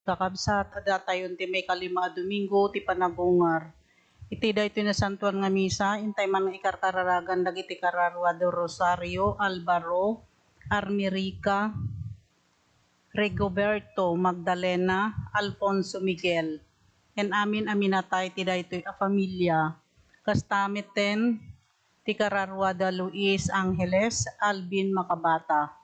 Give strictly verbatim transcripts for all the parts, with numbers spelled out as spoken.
Kakabsat, adda tayon ti maikalima a Domingo ti panagungar. Iti daytoy nasantoan nga misa, intay man nga ikarkararagan dagiti kararua da Rosario, Alvaro, Armirica, Rigoberto, Magdalena, Alfonso, Miguel, ken amin a minatay ti daytoy a familia. Kasta metten ti kararua da Luis Angeles, Alvin Macabata.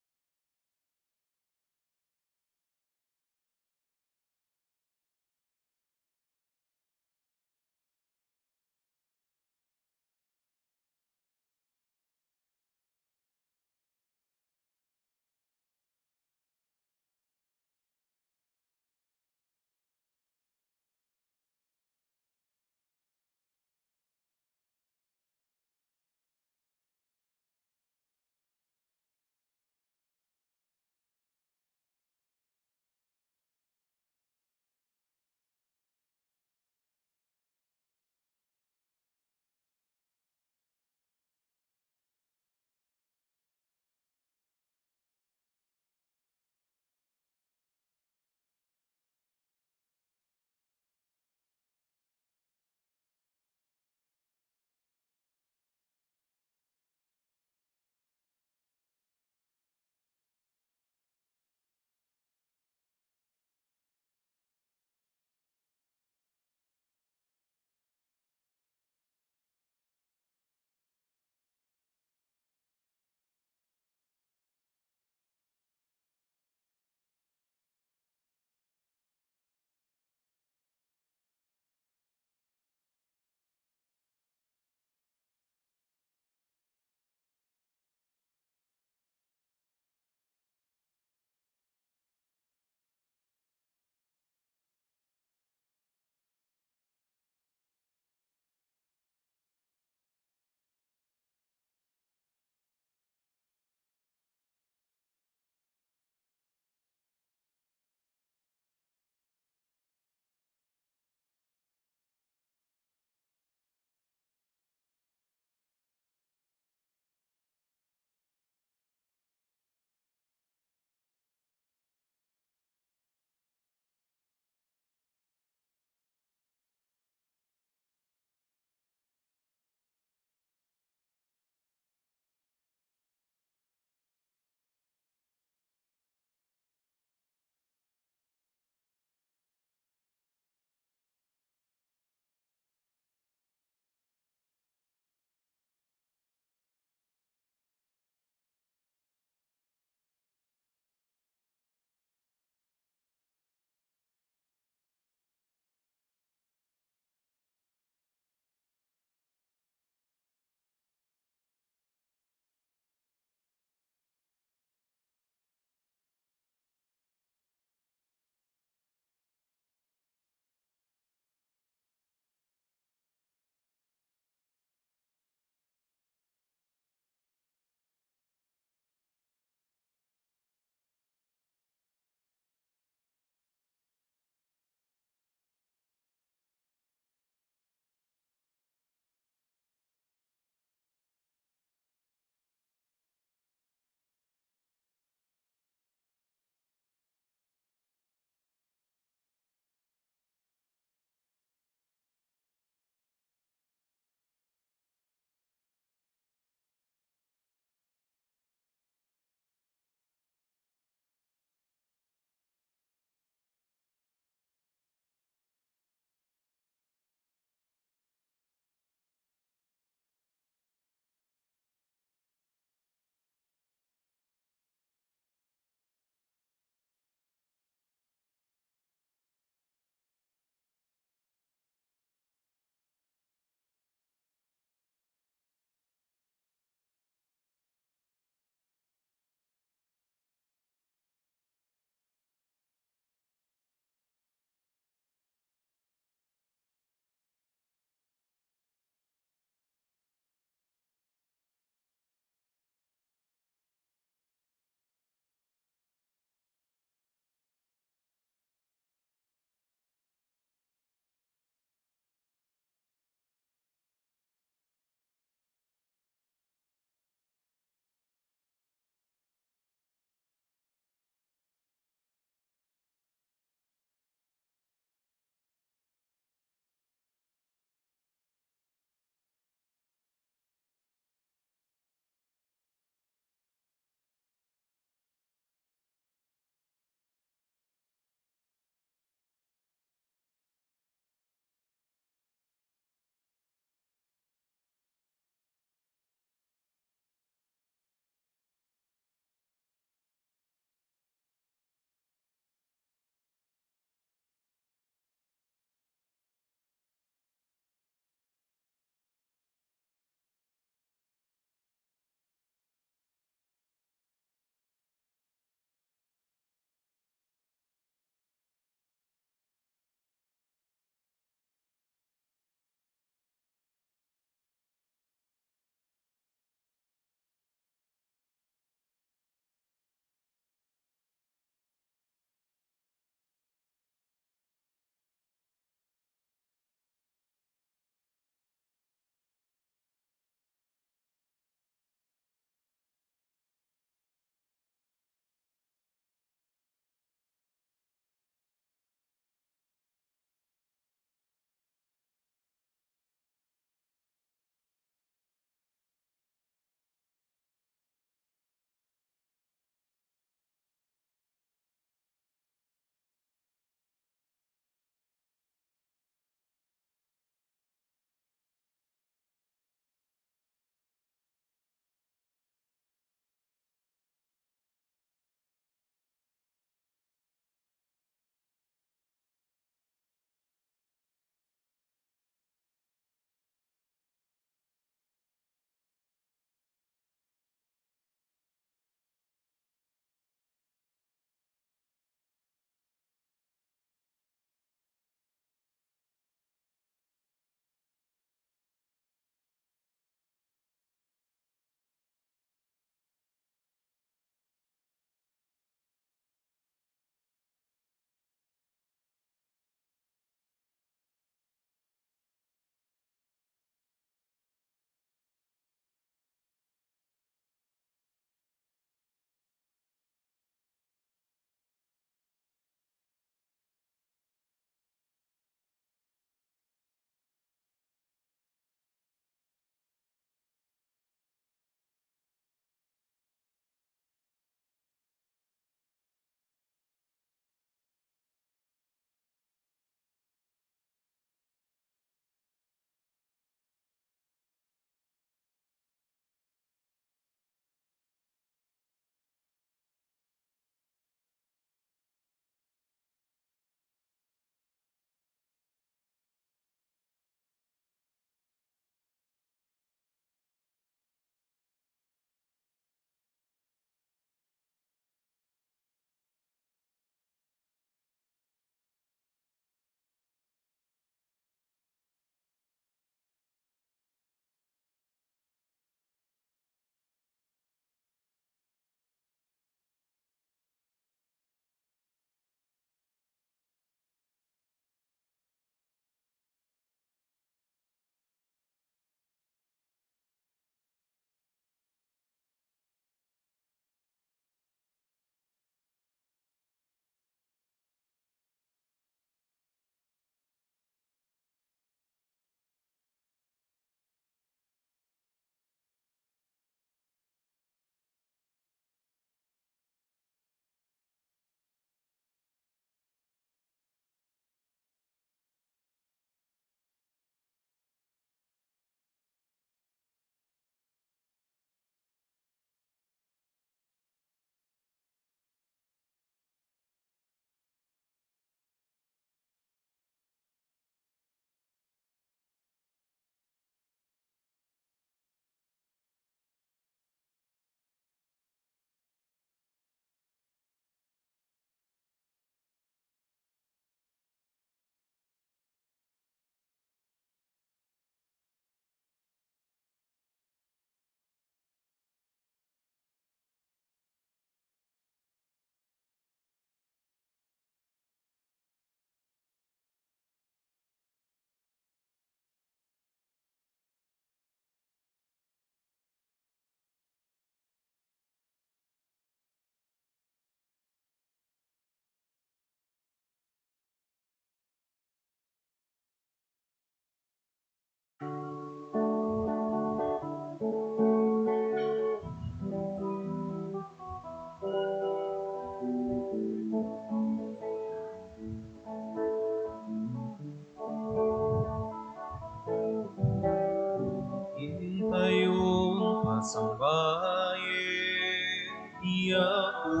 Apo.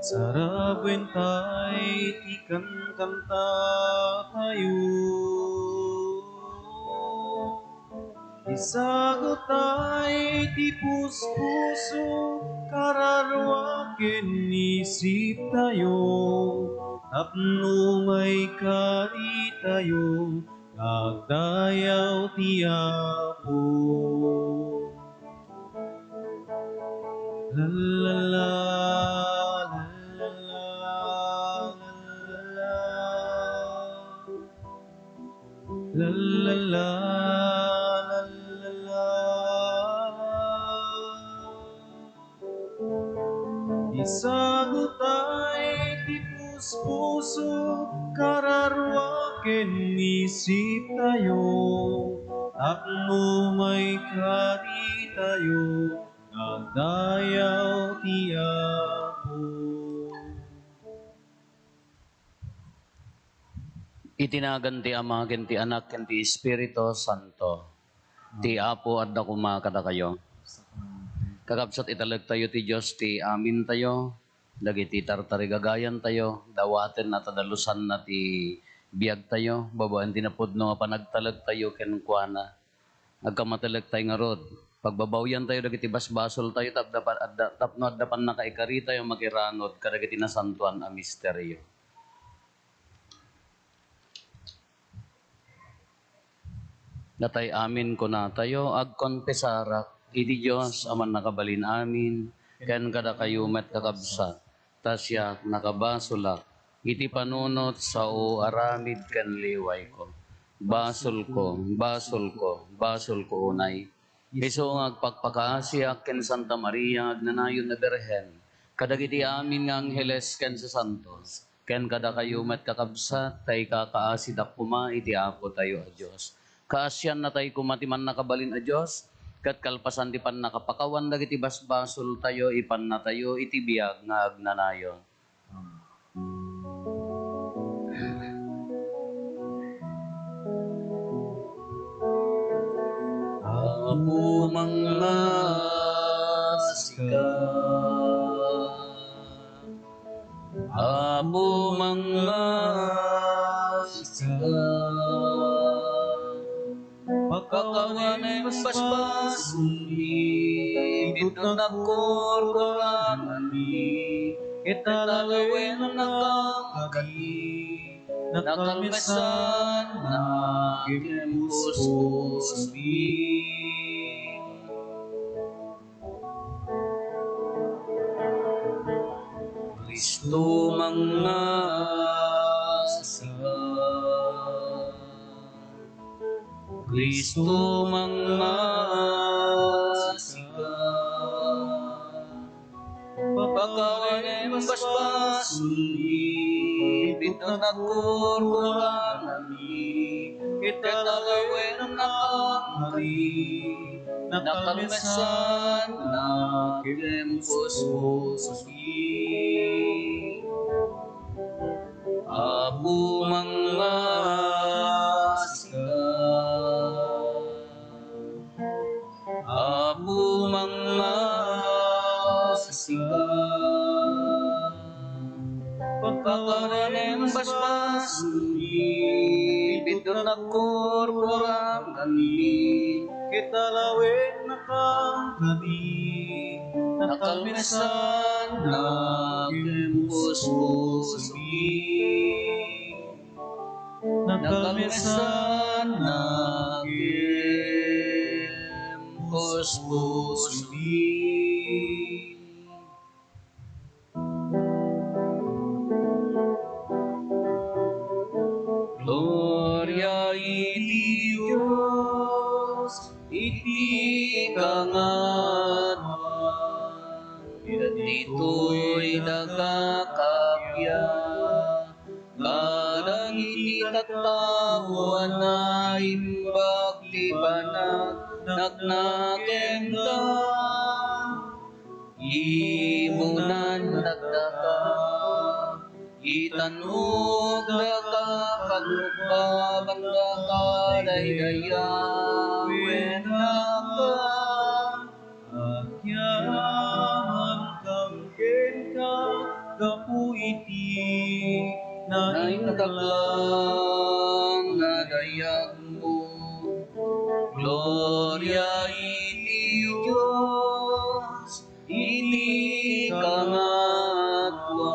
Sarawen tay ti kankantatayo. Isagut tay ti puspuso, kararua ken isip tayo, tapno maikari tayo nga agdayaw ti Apo. La, la, la, la, la, la, la, la. La, la, la, la, la, la. Isagut tay ti puspuso, kararua ken isip tayo, tapno maikari tayo nga agdayaw ti Apo. Iti nagan ti Ama, ken ti Anak, ken ti Espiritu Santo. Ti Apo adda koma kadakayo. Kakabsat, italektayo ti Dios ti amintayo, dagiti tartarigagayantayo, dawatenna ta dalusanna ti biagtayo, babaen ti napudno nga panagtalektayo kenkuana. Agkamatelektayo ngarud, pagbabawiantayo dagiti basbasoltayo, tapda pa-, adda, tapno adda pannakaikaritayo a makiranud kadagiti nasantoan a misterio. Datay amin kunatayo, agkonfesarak iti Dios a mannakabalin amin, ken kadakayo met, kakabsat, ta siak, nakabasolak iti panunot, sao, aramid ken liwayko. Basolko, basolko, basolko unay. Isu nga agpakpakaasiak ken Santa Maria nga agnanayon a Birhen, kadagiti amin nga angheles ken sasantos, ken kadakayo met, kakabsat, ta ikakaasidak koma iti Apotayo a Dios. Kaasiannatay koma ti mannakabalin a Dios, ket kalpasan ti pannakapakawan dagiti basbasoltayo, ipannatayo iti biag nga agnanayon. Apo, mangngasika. Apo, mangngasika. Pakawanem basbasolmi, biddutnak kurkuranganmi, ket alawennakami, nakalmesannak ken pusposmi. Cristo, mangngasika. Cristo, mangngasika. Pakawanem basbasolmi, biddutnak kurkuranganmi, ket alawennakami, nakalmesannak ken pusposmi. Apo, mangngasika. Apo, mangngasika. Pakawanem basbasolmi, biddutnak kurkuranganmi, ket alawennakami, nakalmesannak ken pusposmi. Nakalmesannak ken pusposmi. Gloria iti Dios iti kangatoan. Ditoy daga kappia kadagiti tattao a naimbag ti panagnakenka. Imunan dagdaka, itanugdaka, panugpabandaka, daydayawennaka. Agya Taklang nadayagmo. Gloria iti Dios iti kangatoan.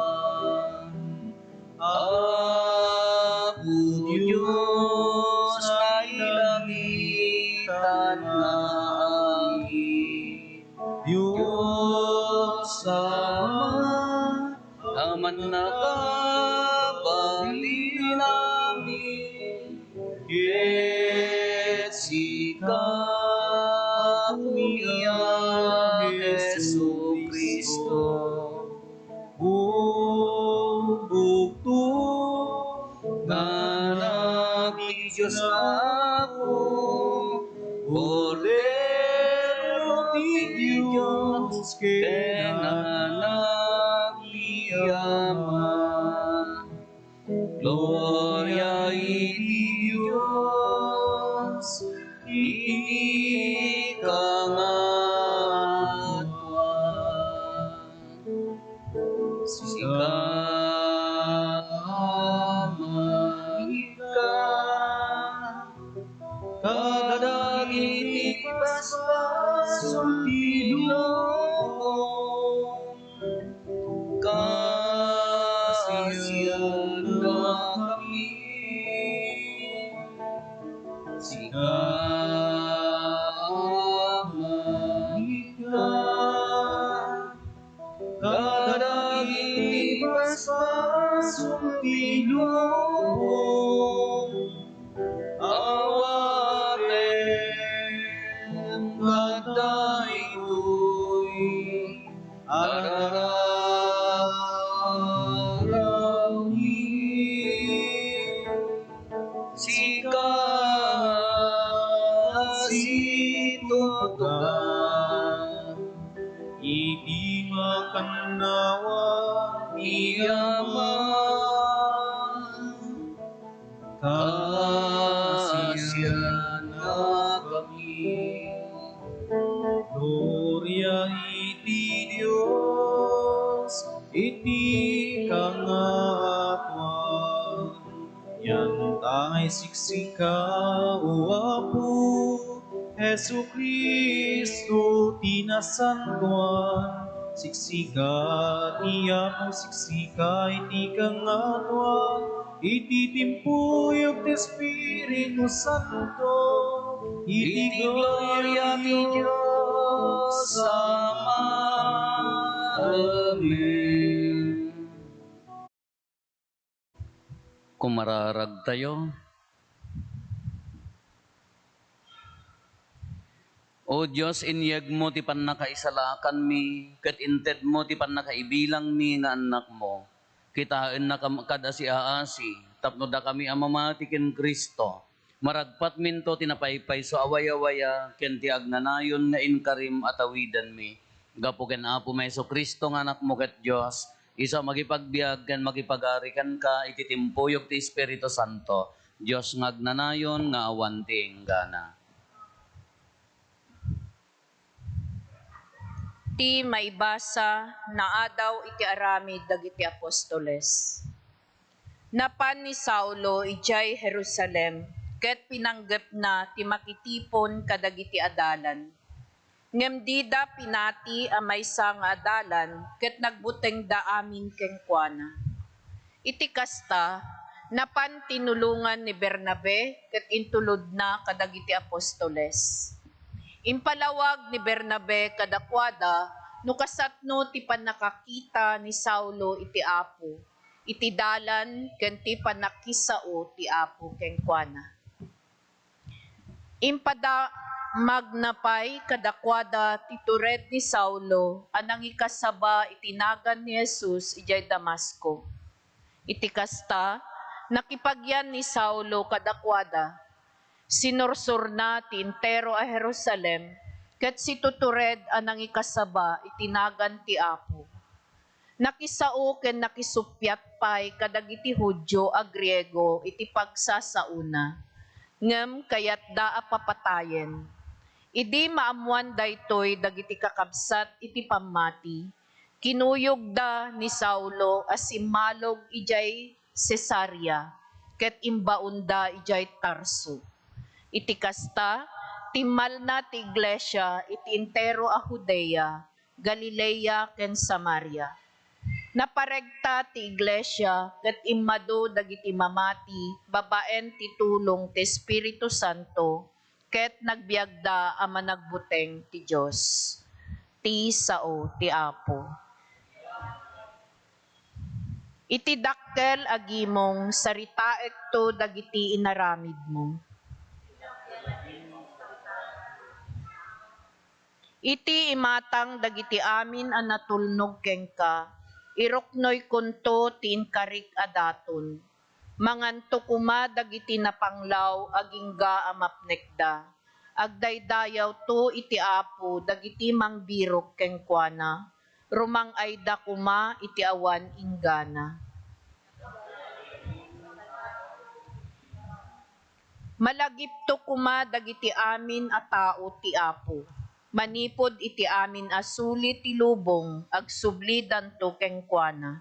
Apo Dios, nailangitan nga amin. Dios Ama, a mannakabalin amin, ket sika, Apo, a Jesu-Cristo, bubugto nga Anak ti Dios nga Apo, Kordero ti Dios, ken Anak ti Ama. Gloria iti Dios iti kangatoan. Sika, Ama, ika kadagiti basbasol ti lubong. Kasiannakami. Sika, Ama, ika kadagiti basbasol ti lubong. Awatem kadaytoy a rararawmi. Sika a situtugan iti makannawan ti Ama. Kasiannakami. Gloria iti Dios iti kangatoan. Yantay siksika, O Apo, Jesu-Cristo ti nasantoan. Siksika ti Apo, siksika iti kangatoan. Iti timpuyog ti Espiritu Santo, iti gloria ti Dios Ama. Amen. Kumararagtayo. O Dios, inyegmo ti pannakaisalakanmi, ket intedmo ti pannakaibilangmi nga annakmo. Kitaennakam kad asiaasi, tapno dakami a mamati ken Cristo. Maragpatminto ti napaypayso a wayawaya ken ti agnanayon nga inkarim a tawidenmi. Gapu ken Apomi Jesu-Cristo nga Anakmo ket Dios, isu a makipagbiag ken makipagari kenka iti timpuyog ti Espiritu Santo, Dios nga agnanayon nga awan ti inggana. Ti maibasa, naadaw iti aramid dagiti apostoles. Napan ni Saulo idiay Jerusalem, ket pinanggepna ti makitipon kadagiti adalan. Ngem dida pinati a maysa nga adalan, ket nagbutengda amin kenkuana. Iti kasta, napan tinulongan ni Bernabe ket intulodna kadagiti apostoles. Impalawag ni Bernabe kadakuada no kasatno ti pannakakita ni Saulo iti Apo, iti dalan ken ti pannakisao ti Apo kenkuana. Impadamagna pay kadakuada ti tured ni Saulo a nangikasaba iti nagan ni Jesus idiay Damasco. Iti kasta, nakipagyan ni Saulo kadakuada. Sinursorna ti entero a Jerusalem ket situtured a nangikasaba iti nagan ti Apo. Nakisao ken nakisuppiat pay kadagiti Judio a Griego iti pagsasaona, ngem kayatda a papatayen. Idi maammoan daytoy dagiti kakabsat iti pammati, kinuyogda ni Saulo a simmalog idiay Cesarea. ket imbaonda idiay Tarso. Iti kasta, timmalna ti iglesia iti entero a Judea, Galilea, ken Samaria. Naparegta ti iglesia ket immadu dagiti mamati babaen ti tulong ti Espiritu Santo, ket nagbiagda a managbuteng ti Dios. Ti sao ti Apo. Iti dakkel a gimong, saritaekto dagiti inaramidmo. Iti imatang dagiti amin a natulnog kenka, iruknoykonto ti inkarik a daton. Manganto koma dagiti napanglaw agingga a mapnekda. Agdaydayawto iti Apo dagiti mangbirok kenkuana. Rumang-ayda koma iti awan inggana. Malagipto koma dagiti amin a tao ti Apo. Manipud iti amin a suli ti lubong, agsublidanto kenkuana.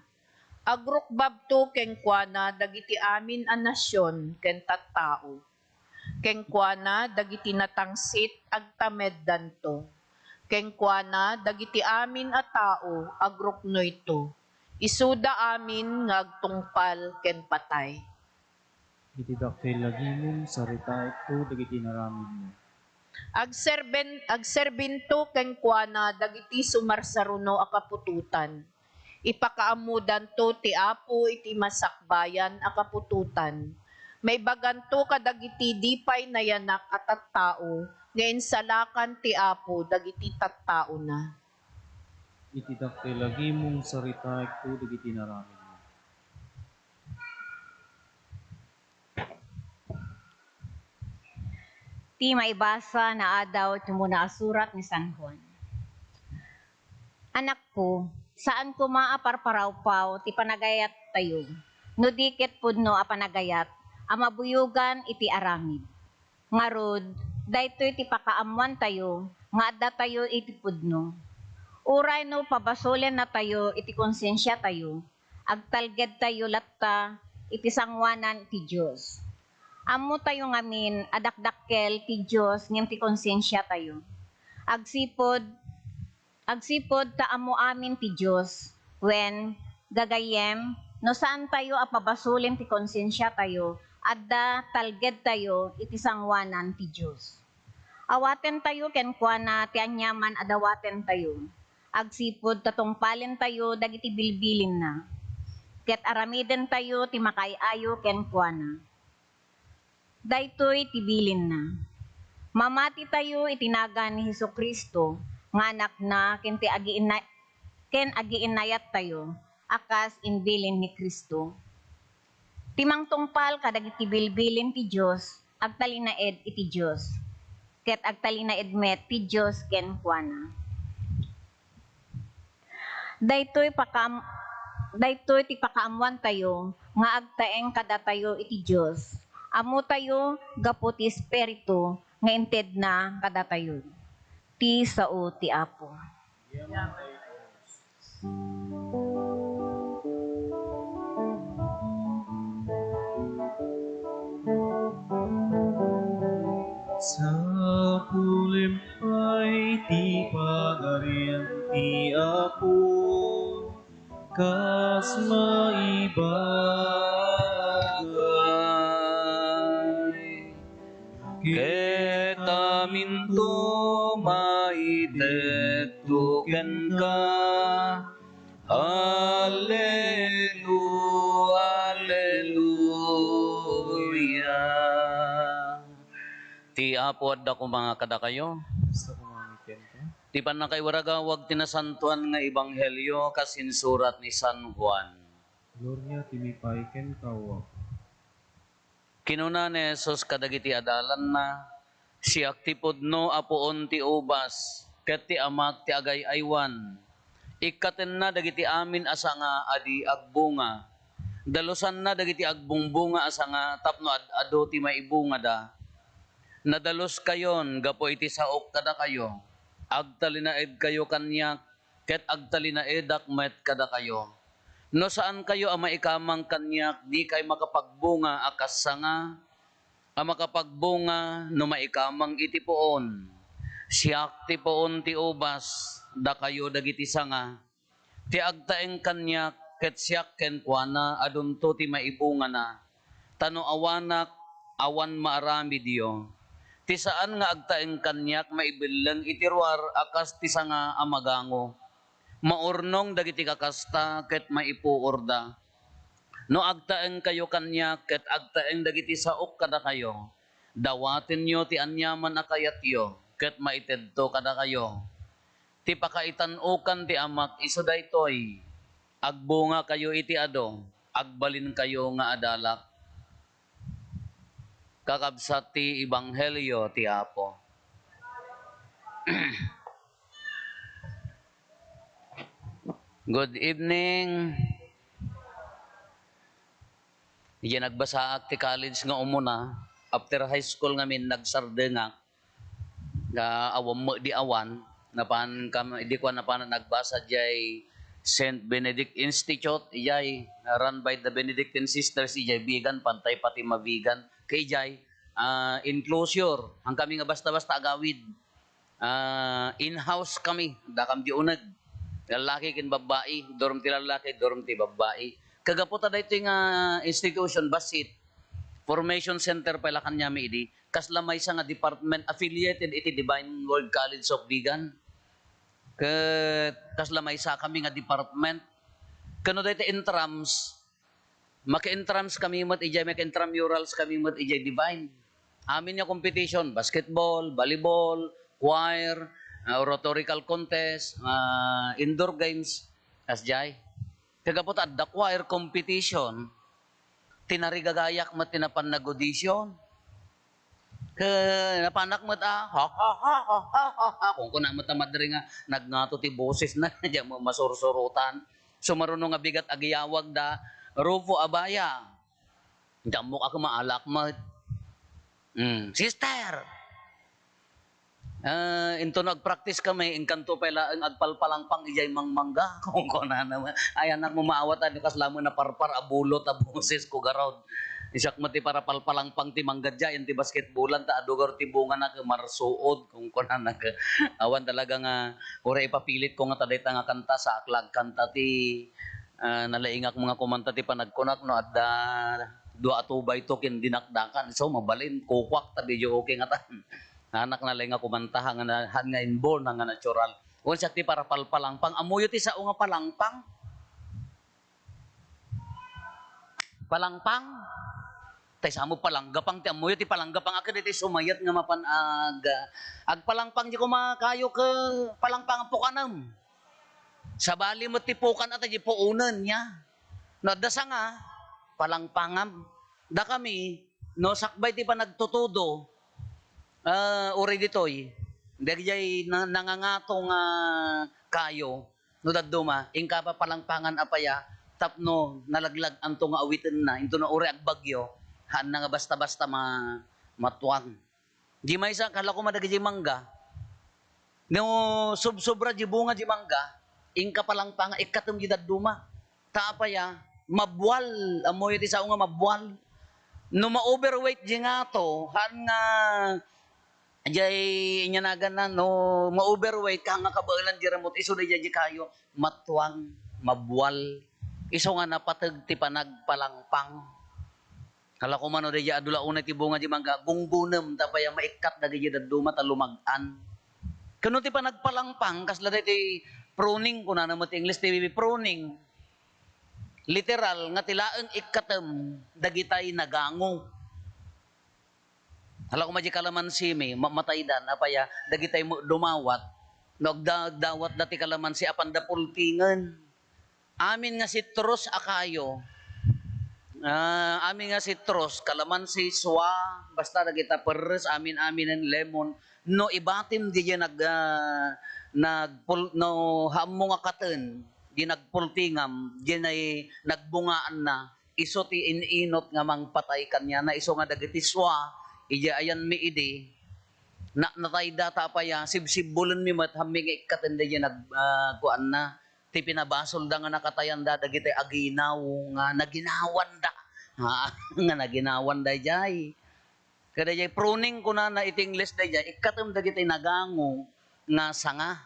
Agrukbabto kenkuana dagiti amin a nasion ken tattao. Kenkuana dagiti natangsit, agtameddanto. Kenkuana dagiti amin a tao, agruknoyto. Isuda amin nga agtungpal ken patay. Iti dakkel a gimong, saritaekto dagiti inaramidmo. Agserben-, agserbinto kenkuana dagiti sumarsaruno a kaputotan. Ipakaammodanto ti Apo iti masakbayan a kaputotan. Maibaganto kadagiti di pay nayanak a tattao nga insalakan ti Apo dagiti tattaona. Iti dakkel a gimong, saritaekto dagiti inaramidmo. Ti maibasa nga adaw ti umuna a surat ni San Juan. Anakko, saan koma a parparawpaw ti panagayattayo, no di ket pudno a panagayat a mabuyogan iti aramid. Ngarud, daytoy ti pakaammoantayo nga addatayo iti pudno. Uray no pabasolennatayo iti konsensiatayo, agtalgedtayo latta iti sangoanan ti Dios. Ammotayo ngamin a dakdakkel ti Dios ngem ti konsensiatayo. Agsipud, agsipud ta ammo amin ti Dios, wen, gagayyem, no saantayo a pabasolen ti konsensiatayo, adda talgedtayo iti sangoanan ti Dios. Awatentayo kenkuana ti aniaman a dawatentayo, agsipud ta tungpalentayo dagiti bilbilinna, ket aramidentayo ti makaay-ayo kenkuana. Daytoy ti bilinna: mamatitayo iti nagan ni Jesu-Cristo nga Anakna ken ti agiinna-, ken agiinnayattayo a kas imbilin ni Cristo. Ti mangtungpal kadagiti bilbilin ti Dios agtalinaed iti Dios, ket agtalinaed met ti Dios kenkuana. Daytoy pakaam-, daytoy ti pakaammoantayo nga agtaeng kadatayo iti Dios. Ammotayo gapu ti Espiritu nga intedna kadatayo. Ti sao ti Apo. Sapulem pay ti Pagarian ti Apo, kas maibagay. Ket aminto maitekto kenka. Hallelu-, Halleluya. Ti Apo adda koma kadakayo. Kasta koma met kenka. Ti pannakaiwaragawag ti nasantoan nga ebanghelio kas insurat ni San Juan. Gloria ti mipay kenka, O Apo. Kinuna ni Jesus kadagiti adalanna, "Siak ti pudno a puon ti ubas, ket ti Amak ti agay-aywan. Ikkatenna dagiti amin a sanga a di agbunga. Dalusanna dagiti agbungbunga a sanga tapno ad-adu ti maibungada. Nadaluskayon gapu iti saok kadakayo. Agtalinaedkayo kaniak, ket agtalinaedak met kadakayo. No saankayo a maikamang kaniak, dikay makapagbunga a kas sanga a makapagbunga no maikamang iti puon. Siak ti puon ti ubas, dakayo dagiti sanga. Ti agtaeng kaniak ket siak kenkuana, adunto ti maibungana. Ta no awanak, awan maaramidyo. Ti saan nga agtaeng kaniak maibelleng iti ruar a kas ti sanga a magango. Maurnong dagiti kakasta ket maipuorda. No agtaengkayo kaniak ket agtaeng dagiti saok kadakayo, dawatenyo ti aniaman a kayatyo ket maitedto kadakayo. Ti pakaitan-okan ti Amak isu daytoy: agbungakayo iti adu, agbalinkayo nga adalak. Kakabsat ti ebanghelio ti Apo. Good evening. Idiay nagbasaak ti college nga umuna, after high school ngamin, nagsardengak. Nga awan met di awan, napan kam-, idi ko napan nagbasa diay Saint Benedict Institute, idiay run by the Benedictine Sisters, idiay Vigan, pantay pati Mavigan. Kay idiay, ah, enclosure, ang kami nga basta-basta agawid. Ah, in-house kami, dakam di uneg. Lalaki ken babbai, dorm ti lalaki, dorm ti babbai. Kagapu ta daytoy nga institution, bassit, formation center pay la kaniami idi, kasla maysa nga department affiliated iti Divine Word College of Vigan. Ket kasla maysa kami nga department. Ken no dayta intrams, maka-intrams kami met idiay, maka-intramurals kami met idiay Divine. Amin nga competition, basketball, volleyball, choir, ah, oratorical contest, ah, indoor games, kasdiay. Kagapu ta adda choir competition, tinarigagayak met ti napan nag-audition. Ket napanak met a, ha, ha, ha, ha, ha, ha, ha. Kunkuna met a madre nga nagngato ti bosesna, diak mo masursurotan. Sumaruno nga bigat agiyawagda, Rufo Abaya. Diak mo ka kumaalak met. Mm, sister! Ah, intono agpractice kami, inkanto pay laeng agpalpalangpang idiay mangmangga. Kunkunana met, ay, anak mo, maawatan no kasla met naparpar a bulot a boses ko garud. Siak met ti parapalpalangpang ti mangga diay, ti basketballan, ta adu garud ti bungana ket marsuod. Kunkunana ket, awan talaga nga, uray ipapilit ko nga ta dayta nga kanta, saak la agkanta ti, ah, nalaingak nga kumanta ti panagkunak no adda dua a two by two ken dinakdakan. So, mabalin, kukuak ta video okay nga ta. Anak na lang nga kumanta, haan nga na-, haan nga inborn, haan nga natural. Wen siak ti parapalpalangpang. Ammoyo ti sao nga palangpang? Palangpang? Tay, sao mo palanggapang ti ammoyo? Ti palanggapang a ket daytoy sumayat nga mapan ag-, agpalangpang di kumakayo ket palangpang a pukanem. Sabali met ti pukan a ta di puonen, nia. No adda sanga, palangpangam. Dakami, no sakbay ti panagtutudo, ah, uray ditoy, dagijay na-, nangangato nga kayo, no dadduma, inka papalangpangan a paya, tapno nalaglag-anto nga awitenna, intono uray agbagyo, haanna nga basta-basta ma-, matuang. Di maysa, kala ko madagiti mangga. No subsobra di bunga di mangga, inka palangpang nga ikkatem di dadduma. Ta apay a, mabual. Ammoyo ti sao nga mabual? No ma-overweight di ngato, haan nga, jay inyanaganna, no ma-overweight, haan nga kabaelan di ramut, isu dayjay di kayo, matuang, mabual. Isu nga napateg ti panagpalangpang. Kala ko man no dayjay adu la unay ti bunga di mangga, gunggunem, ta apay a maikkat dagiti dadduma ta lumag-an. Ken no ti panagpalangpang, kasla daytoy pruning, kunana met ti English ti pruning. Literal nga ti laeng ikkatem dagitay nagango. Hala, koma di kalamansi mi, ma-, mataydan, apay a, dagitay met dumawat, no agda-, agdawatda ti kalamansi, apanda pultingen. Amin nga citrus a kayo, ah, amin nga citrus, kalamansi, swa, basta dagita perres, amin-aminen, lemon, no ibatim diay nag-, ah, nagpul-, no, haammo nga katen, di nagpultingam, di nay nagbungaanna, isu ti in-inot nga mangpatay kaniana, isu nga dagiti swa, idiay ayanmi idi, na-, natayda ta apay a, sibsibbulenmi met, haanmi nga ikkaten dayjay nag-, ah, kuanna, Ti pinabasolda nga nakatayanda dagiti aginaw nga naginawanda. Ha, nga naginawanda jay. Kada jay pruning kunana iti Ingles dayjay, ikkatem dagiti nagango nga sanga.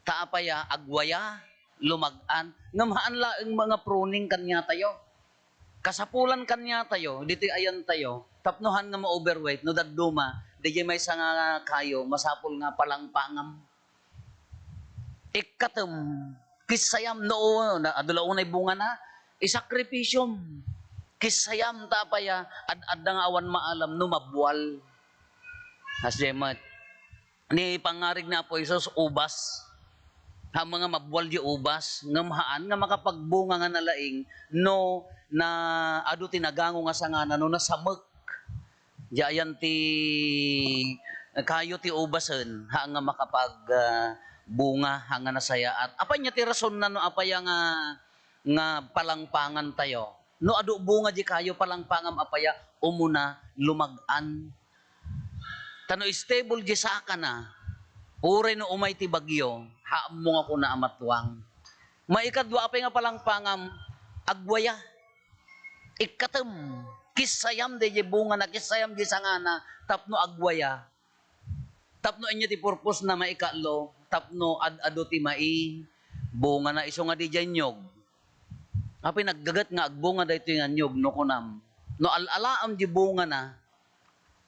Ta apaya, agwaya, lumag-an, ngem haan laeng nga pruning kaniatayo. Kasapulan kaniatayo, ditoy ayantayo, tapno haan nga ma-overweight, no dadduma, dayjay maysa nga kayo, masapul nga palangpangam. Ikkatem, kissayam no, na, adu la unay bungana, isakripisyom. Kissayam ta apaya, ad-adda nga awan maalam no mabwal. As met, ni pangngarig ni Apo Jesus, ubas. Ha, mga mabwal di ubas, ngem haan nga makapagbunga nga nalaing no na adu ti nagango nga sangana, no nasamek. Diay ayan ti kayo ti ubasen, haan nga makapag, ah, bunga, haan nga nasayaat. Apay nia ti rasonna no apaya nga, nga palangpangantayo? No adu bunga di kayo, palangpangam apaya, umuna, lumag-an. Ta no stable di sakana, uray no umay ti bagyo, haammo nga kuna a matuang. Maikadua, apay nga palangpangam, agwaya. Ikkatem, kissayam dayjay bungana, kissayam di sangana, tapno agwaya. Tapno ania ti purpose na maikatlo, tapno ad-adu ti mai, bungana isu nga dayjay niyog. Apay naggaget nga agbunga daytoy nga niyog no kunam. No al-alaem di bungana,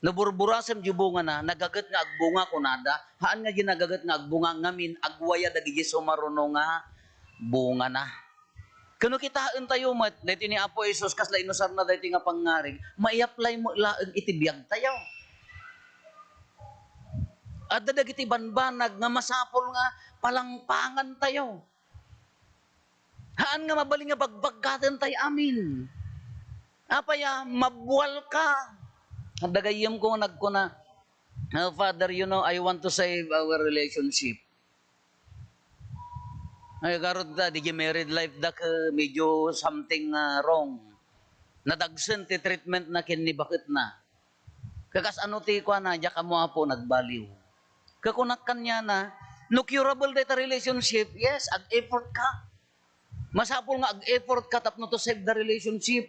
no burburasem di bungana, nagaget nga agbunga kunada, haan nga di nagaget nga agbunga, ngamin agwaya dagiti sumaruno nga bungana. Ken no kitaentayo met, daytoy ni Apo Jesus, kasla inusarna daytoy nga pangngarig, mai-apply met laeng iti biagtayo. Adda dagiti banbanag nga masapul nga palangpangantayo. Haan nga mabalin nga bagbagkatentayo amin. Apay a, mabwalka. Adda gayyemko nga nagkuna, "Oh, Father, you know, I want to save our relationship." Ay, garud da, di married life da ke, medyo something, ah, wrong. Nadagsen ti treatment na ken ni baketna. Kakas ano ti kuana, diak ammo, Apo, nagbaliw. Kakunak kaniana, no curable dayta relationship, yes, ag-effort ka. Masapul nga ag-effort ka tapno to save the relationship.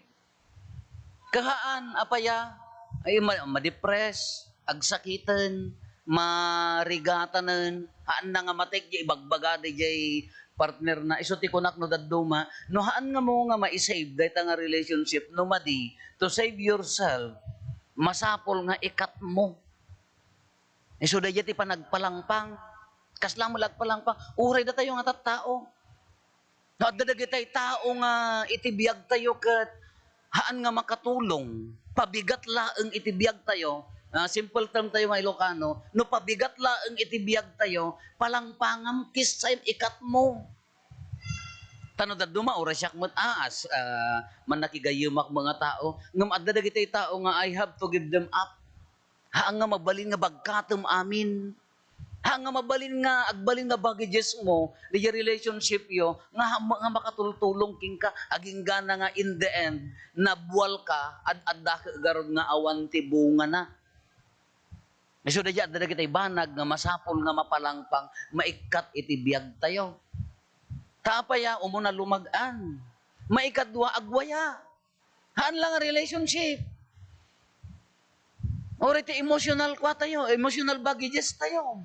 Kahaan, apay a, ay, ma-, ma-depress, agsakiten, marigatanen, haan na nga matek di ibagbaga di jay partner na. Isu ti kunak no dadduma, no haan nga mo nga maisave dayta nga relationship, no madi, to save yourself, masapul nga ikat mo. Isu daydiay ti panagpalangpang. Kasla met la agpalangpang? Uray datayo nga tattao. No, adda dagitay tao nga iti biagtayo ket haan nga makatulong. Pabigat laeng iti biagtayo. Ah, simple term tayo nga Ilocano. No pabigat laeng iti biagtayo, palangpangam, kissayem, ikat mo. Ta no dadduma, uray siak met, ah, as, ah, mannakigayyemak nga tao. Ngem adda dagitay tao nga, "I have to give them up." Haan nga mabalin nga bagkatem amin. Haan nga mabalin nga, agbalin nga baggages mo, diay relationship yo, nga, nga makatultulong kenka, aginggana nga in the end, nabwal ka, ad-adda ka garud nga awan ti bungana. Isu daydiay, adda dagitay banag nga masapul nga mapalangpang, maikkat iti biagtayo. Ta apay a, umuna lumag-an. Maikadua, agwaya. Haan la nga relationship. Uray ti emotional kua tayo, emotional baggages tayo.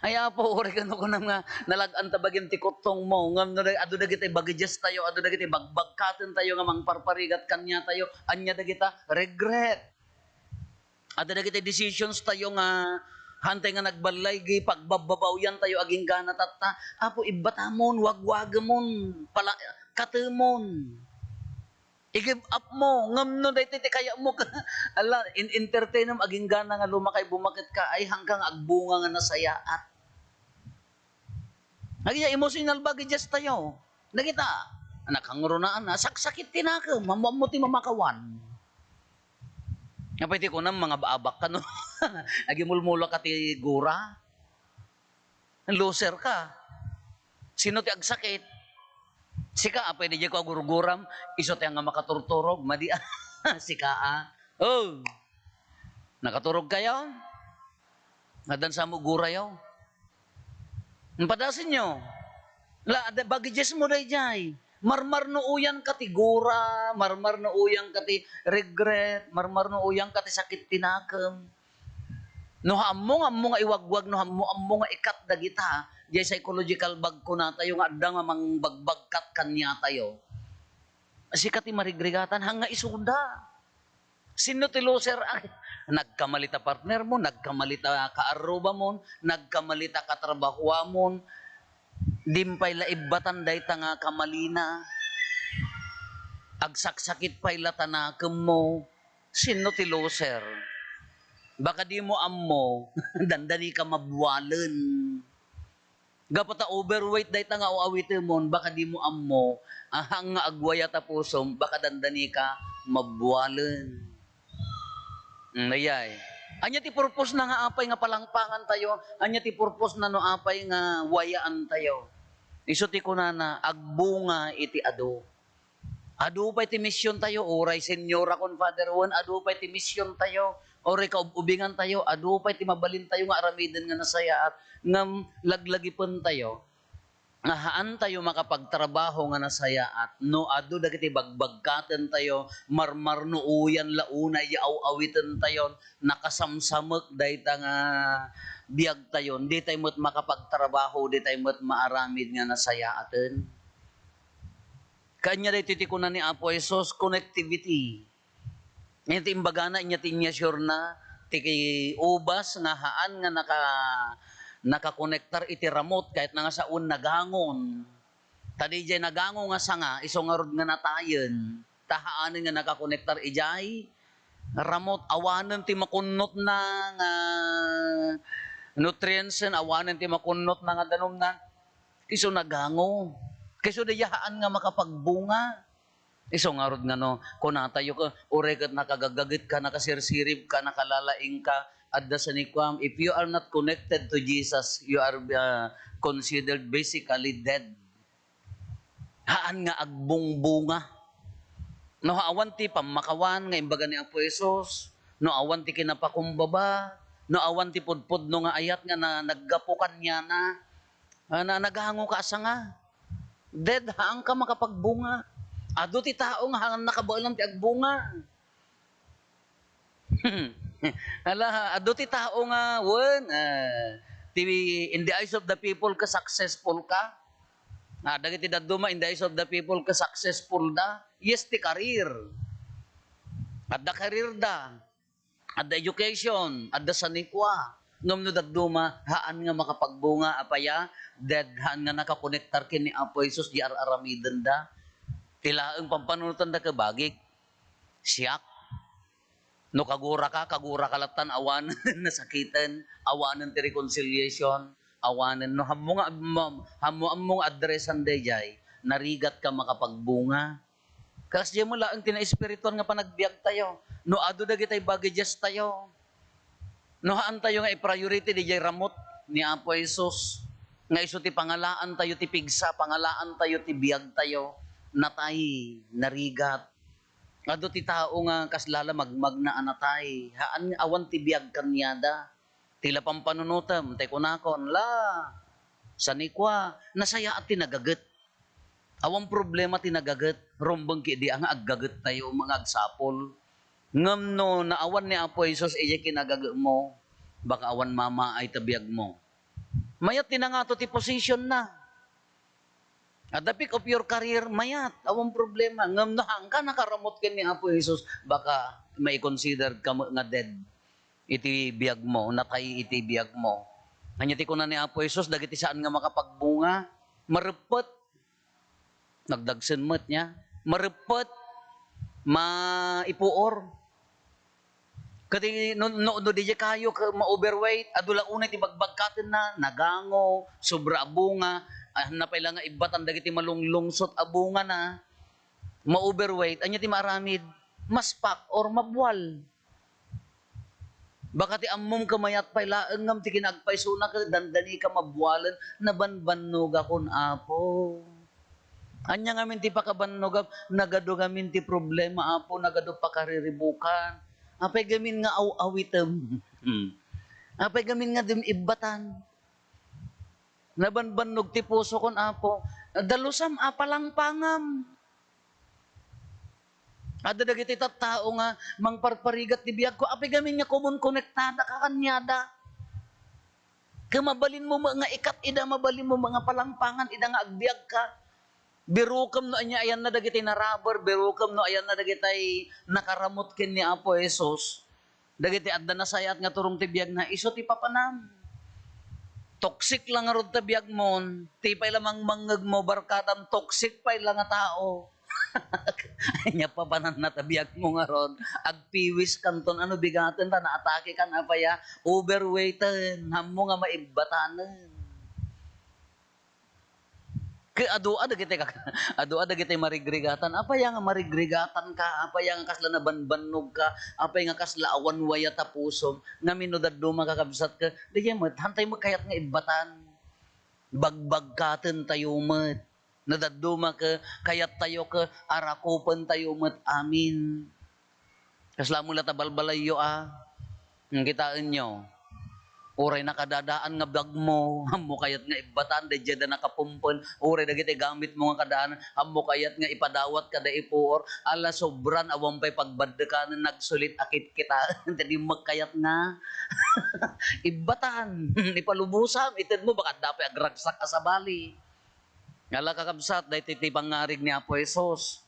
Ay, Apo, uray kano kunam nga, nalag-an ta bagim ti kuttong mo. Ngem no, adu dagiti baggages tayo, adu dagiti bagbagkaten tayo nga mangparparigat kaniatayo. Ania dagita? Regret. Adda dagiti decisions tayo nga hantay nga nagballay, gi pagbabbabawian tayo aginggana tatta. Apo, ibbatamon, wagwagemon, pala-, katemon. I-give up mo. Ngem no daytoy ti kayatmo, ala, in-, entertainem aginggana nga lumakay bumaket ka, ay hanggang agbunga nga nasayaat. Agi, emotional baggages tayo. Dagita, nakangrunaan na, saksakit ti nakem, ammo-ammo ti mamakawan. Apay ti kunam, mangab-abak ka, no? Agimulmula ka ti gura. Loser ka. Sino ti agsakit? Sika, apay di ko agurguram, isu ti nga makaturturog, madi, sika, ah. Oh! Nakaturog kayo? Addan sa mo gurayo? Padasenyo. La, da-, bagidesmo daydiay. Marmarnuoyanka ti gura, marmarnuoyanka ti regret, marmarnuoyanka ti sakit ti nakem. No ammo nga, ammo nga iwagwag, no ammo, ammo nga ikat dagita, diay psychological bag kunatayo nga adda nga mangbagbagkat kaniatayo. Sika ti marigrigatan, hanga isuda. Sinno ti loser? Ay, nagkamali ta partner mo, nagkamali ta kaarrubamon, nagkamali ta katrabahoamon. Dim pay la ibbatan dayta nga kamalina. Agsaksakit pay la ta nakemmo. Sinno ti loser? Baka dimo ammo, dandanika mabwalen. Gapu ta overweight dayta nga aw-awitemon, baka dimo ammo, aha nga agwaya ta pusom, baka dandanika mabwalen. Mm, ayay. Ania ti purpose na nga apay nga palangpangantayo? Ania ti purpose na no apay nga wayaantayo? Isu ti kunana, agbunga iti adu. Adu pay ti misiontayo, uray senyora kon Father Juan, adu pay ti misiontayo, uray kaub-ubingantayo, adu pay ti mabalintayo nga aramiden nga nasayaat, ngem laglagipentayo nga haantayo makapagtrabaho nga nasayaat no adu dagiti bagbagkatentayo, marmarnuoyan la unay ya aw-awitentayon, nakasamsamek dayta nga biagtayon, ditay met makapagtrabaho, ditay met maaramid nga nasayaaten. Kaanya daytoy ti kuna ni Apo Jesus, connectivity. Iti imbagana, inya ti inyasyorna, ti ubas nga haan nga naka-, nakakonektar iti ramot, kayatna nga sawen nagangon. Ta diay nagango nga sanga, isu ngarud nga natayen. Ta haanen nga nakakonektar idiay ramot, awanen ti makunnotna nga nutrientsen, awanen ti makunnotna nga danumna. Isu nagango. Kayso diay haan nga makapagbunga. Isu ngarud nga no, kunatayo ket, uray ket nakagagagetka, nakasirsiribka, nakalalaingka, adda sanikuam, if you are not connected to Jesus, you are, ah, considered basically dead. Haan nga agbungbunga. No awan ti pammakawan nga imbaga ni Apo Jesus, no awan ti kinapakumbaba, no awan ti pudpudno nga ayat nga na-, naggapu kaniana, ah, na-, nagangoka a sanga. Dead, haanka makapagbunga. Adu ti tao nga haan nakabaelan ti agbunga. Ala, adu ti tao nga, wen, ah, ti, in the eyes of the people, ka successful ka. Ah, dagiti dadduma, in the eyes of the people, ka successful da. Yes, ti career. Adda career da. Adda education, adda sanikua. Ngem no dadduma, haan nga makapagbunga, apay a, dead, haan nga nakakonektar ken ni Apo Jesus, di ar-aramidenda. Ti laeng pampanunotenda ket bagik. Siak. No kaguraka, kaguraka lattan, awanen nasakiten, awanen ti reconciliation, awanen no hammo nga, ma-, hammo, ammo nga addressan daydiay, narigatka makapagbunga. Kasdiay met laeng ti naespirituan nga panagbiagtayo. No adu dagitay bagidestayo, no haantayo nga i-priority diay ramot ni Apo Jesus, nga isu ti pangalaantayo ti pigsa, pangalaantayo ti biagtayo, natay, narigat. Adu ti tao nga kasla la magmagna a natay, haan, awan ti biag kaniada. Ti la pampanunotem, tay kunakon, la, sanikua, nasayaat ti nagaget. Awan problema ti nagaget, rumbeng ketdi a nga aggagettayo, nga agsapul. Ngem no naawan ni Apo Jesus idiay kinagagetmo, baka awan mamaay ta biagmo. Mayat ti nangato ti positionna. At the peak of your career, mayat, awan problema. Ngem no haanka nakaramut ken ni Apo Jesus, baka mai-consider ka met nga dead iti biagmo, natay iti biagmo. Ania ti kuna ni Apo Jesus, dagiti saan nga makapagbunga, mareppet. Nagdagsen met nia, mareppet, maipuor. Ket no, no, no diay kayo ket ma-overweight, adu la unay ti bagbagkatenna, nagango, sobra a bunga, ah, napay la nga ibbatan dagiti malunglungsot a bungana, ma-overweight, ania ti maaramid? Maspak or mabwal. Baka ti ammom ket mayat pay laeng ngem ti kinaagpaysona ket dandani ka mabwalen, nabanbannogakon, Apo. Ania ngamin ti pakabannogam? Nagadu ngamin ti problema, Apo, nagadu pakariribukan. Apay ngamin nga aw-awitem? Apay ngamin nga dim-ibbatan? Nabanbannog ti pusokon, Apo. Dalusam a palangpangam. Adda dagiti tattao nga mangparparigat ti biagko. Apay gamin nga komon konektada ka kaniada? Ket mabalinmo met nga ikat ida, mabalinmo met nga palangpangan ida nga agbiagka. Birukem no ania ayanna dagiti narubber, birukem no ayanna dagiti nakaramut ken ni Apo Jesus. Dagiti adda nasayaat nga turong ti biagna, isu ti papanam. Toxic la ngarud ta biagmon, ti pay la mangmangngegmo, barkadam, toxic pay la nga tao. Ania papananna ta biagmo ngarud, agpiwiskanton, ano bigaten ta naatakekan, apay a, overweighten, ammo nga maibbatanen. Ket adu a dagiti kak-, adu a dagiti marigrigatan. Apay a nga marigrigatanka? Apay a nga kasla nabanbannogka? Apay nga kasla awan wayat a pusom? Ngamin no dadduma, kakabsat, ket daydiay met, haantay met kayat nga ibbatan. Bagbagkaten tayo met. No dadduma ket kayattayo ket arakupen tayo met amin. Kasla met la ta balbalayyo a. Hmm, kitaenyo. Uray nakadadaan nga bagmo, ammo kayat nga ibbatan, daydiay da nakapumpen. Uray dagiti gamitmo nga kadaan, ammo kayat nga ipadawat kada ipuor. Ala, sobran, awan pay pagbaddekanen, nagsulit a kitkitaen. Ti dimmek kayat nga ibbatan. Ipalubosam, itedmo, baka adda pay agragsak a sabali. Ala, kakabsat, daytoy ti pangngarig ni Apo Jesus.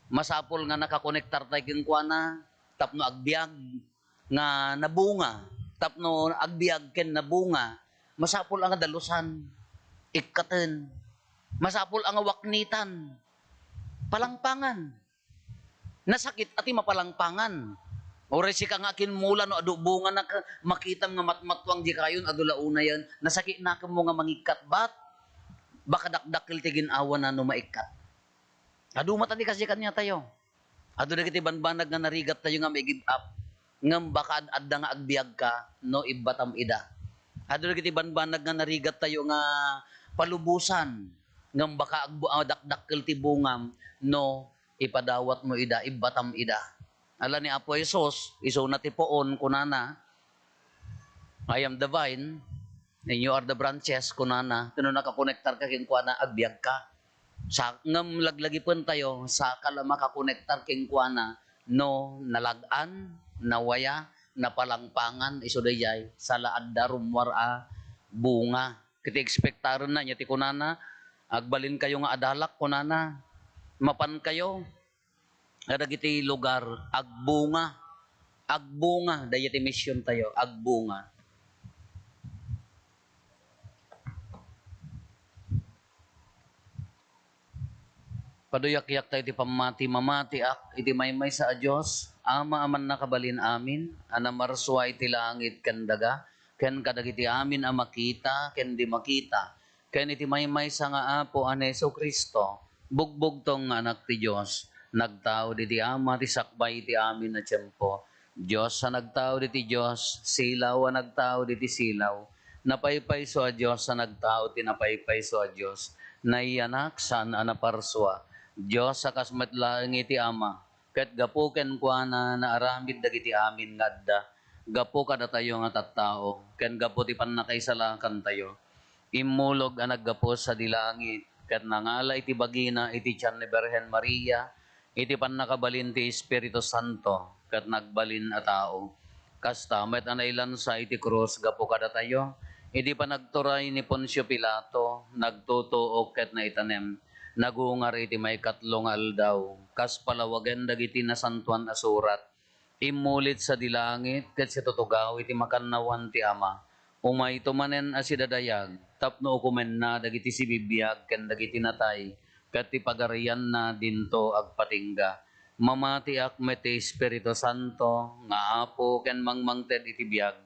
Masapul nga nakakonektar tayo kenkuana tapno agbiag nga nabunga, tapno agbiag ken nabunga. Masapul a nga dalusan, ikkaten. Masapul a nga waknitan, palangpangan. Nasakit a ti mapalangpangan. Uray sika nga akinmula no adu bungana ket makitam nga matmattuang dikayon, adu la unayen, nasakitnakemmo nga mangikkat, bat? Baka dakdakkel ti gin-awana no maikkat. Adu met a di kasi kaniatayo. Adu dagiti banbanag nga narigattayo nga ma-give up. Ngem baka ad-adda nga agbiagka no ibbatam ida. Adu dagiti banbanag nga narigattayo nga palubosan. Ngem baka agbu-, ah, dakdakkel ti bungam no ipadawatmo ida, ibbatam ida. Ala ni Apo Jesus, isuna ti puon, kunana, "I am the vine, and you are the branches," kunana. Ket no nakakonektarka kenkuana, agbiagka. Sa-, ngem laglagipentayo, saka la makakonektar kenkuana no nalag-an, nawaya, napalangpangan, isu daydiay, sala adda rummuar a bunga. Ket ti ekspektarenna, ania ti kunana, "Agbalinkayo nga adalak," kunana. Mapankayo kadagiti lugar, agbunga. Agbunga, daydiay ti misiontayo, agbunga. Paduyakyak tayo ti pammati. Mamatiak iti maymaysa a Dios, Ama a mannakabalin amin, a namarsua iti langit ken daga, ken kadagiti amin a makita ken di makita, ken iti maymaysa nga Apo a ni Jesu-Cristo, bugbugtong nga Anak ti Dios, nagtaud iti Ama ti sakbay iti amin a tiempo. Dios a nagtaud iti Dios, silaw a nagtaud iti silaw, napaypayso a Dios a nagtaud iti napaypayso a Dios, naiyanak saan a naparsua, Dios a kas met laeng iti Ama, ket gapu kenkuana naaramid dagiti amin nga adda. Gapu kadatayo nga tattao, ken gapu ti pannakaisalakantayo, immulog a naggapu sadi langit, ket nangala iti bagina iti tian ni Birhen Maria, iti pannakabalin ti Espiritu Santo, ket nagbalin a tao. Kasta met a nailansa iti krus gapu kadatayo, idi panagturay ni Poncio Pilato, nagtutuok ket naitanem, nagungar iti maikatlo nga aldaw, kas palawagen dagiti Nasantoan a Surat. Immulit sadi langit ket situtugaw iti makannawan ti Ama. Umayto manen a sidadayag tapno ukomenna dagiti sibibiag ken dagiti natay, ket ti pagarianna dinto agpatingga. Mamatiak met ti Espiritu Santo nga Apo ken mangmangted iti biag.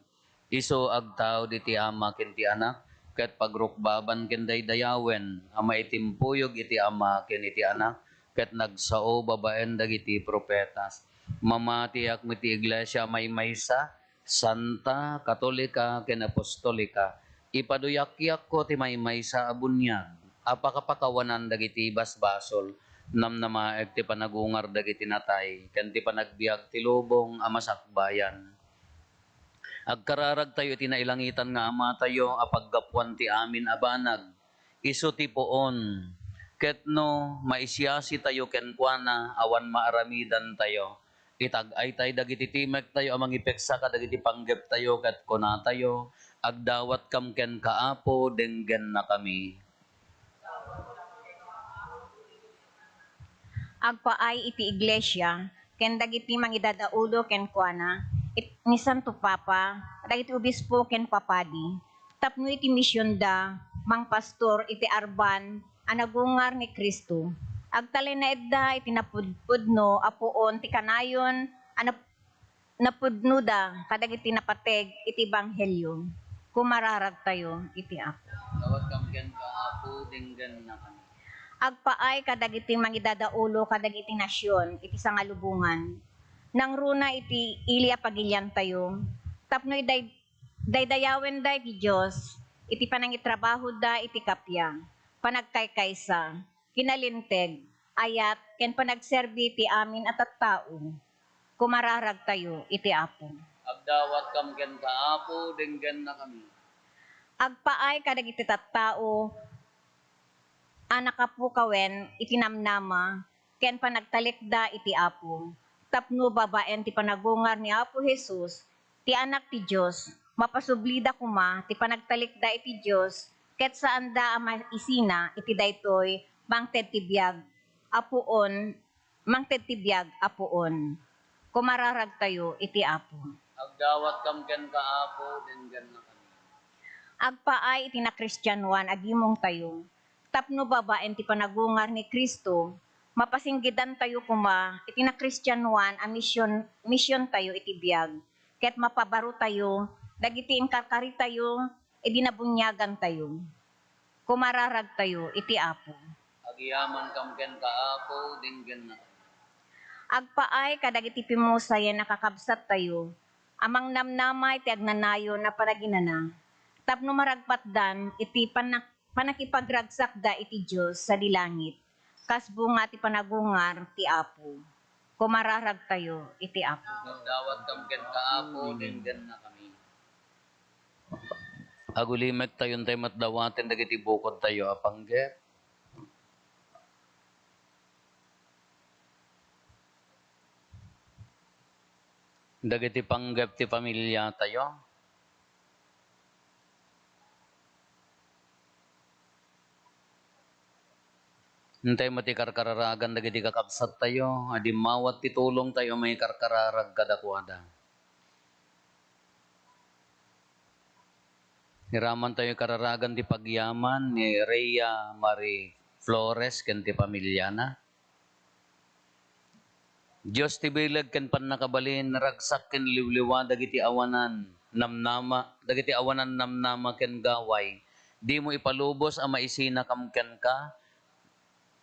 Isu agtaud iti Ama ken ti Anak, ket pagrukbaban ken daydayawen a maitimpuyog iti Ama ken iti Anak, ket nagsao babaen dagiti profetas. Mamatiak met ti Iglesia a maymaysa, santa, katolika, ken apostolika. Ipaduyakyakko ti maymaysa a buniag a pakapakawanan dagiti basbasol. Namnamaek ti panagungar dagiti natay ken ti panagbiag ti lubong a masakbayan. Agkararagtayo iti nailangitan nga Amatayo a paggapuan ti amin a banag. Isu ti puon, ket no maisiasitayo kenkuana, awan maaramidantayo. Itag-aytay dagiti timektayo a mangipeksa kadagiti panggeptayo ket kunatayo, "Agdawatkam kenka, Apo, denggennakami." Agpaay iti Iglesia ken dagiti mangidadaulo kenkuana, it-, ni Santo Papa, dagiti obispo ken papadi, tapno iti misionda, mangpastor iti arban a nagungar ni Cristo. Agtalinaedda iti napudpudno a puon ti kanayon a nap-, napudnoda kadagiti napateg iti ebanghelio. Kumararagtayo iti Apo. Dawatkam kenka, Apo, denggennakami. Agpaay kadagiti mangidadaulo kadagiti nasion iti sangalubongan. Nangruna iti ili a pagiliantayo, tapno iday-, daydayawenda iti Dios iti panangitrabahoda iti kappia, panagkaykaysa, kinalinteg, ayat, ken panagserbi ti amin a tattao. Kumararagtayo iti Apo. Agdawatkam kenka, Apo, denggennakami. Agpaay kadagiti tattao a nakapukawen iti namnama ken panagtalekda iti Apo, tapno babaen ti panagungar ni Apo Jesus, ti Anak ti Dios, mapasublida koma ti panagtalekda iti Dios, ket saanda a maisina iti daytoy mangted ti biag a puon, mangted ti biag a puon. Kumararagtayo iti Apo. Agdawatkam kenka, Apo, denggennakami. Agpaay iti nakristianoan a gimongtayo, tapno babaen ti panagungar ni Cristo, mapasinggidantayo koma iti nakristianoan a mision-, misiontayo iti biag, ket mapabarotayo dagiti inkarkaritayo idi nabuniagantayo. Kumararagtayo iti Apo. Agyamankam kenka, Apo, denggennakami. Agpaay kadagiti pimusayen a kakabsattayo a mangnamnama iti agnanayon a panaginana, tapno maragpatdan iti panak-, panakipagragsakda iti Dios sadi langit, kas bunga ti panagungar ti Apo. Kumararagtayo iti Apo. Agdawatkam kenka, Apo, denggennakami. Agulimektayo intay met dawaten dagiti bukodtayo a panggep. Dagiti panggep ti pamiliatayo. Intay met ikarkararagan dagiti kakabsattayo a dimmawat ti tulongtayo a mangikarkararag kadakuada. Iramantayo ikararagan ti pagyaman ni Rhea Marie Flores ken ti pamiliana. Dios ti bileg ken pannakabalin, ragsak ken liwliwa dagiti awanan namnama, dagiti awanan namnama ken gaway. Dimo ipalubos a maisinakam kenka,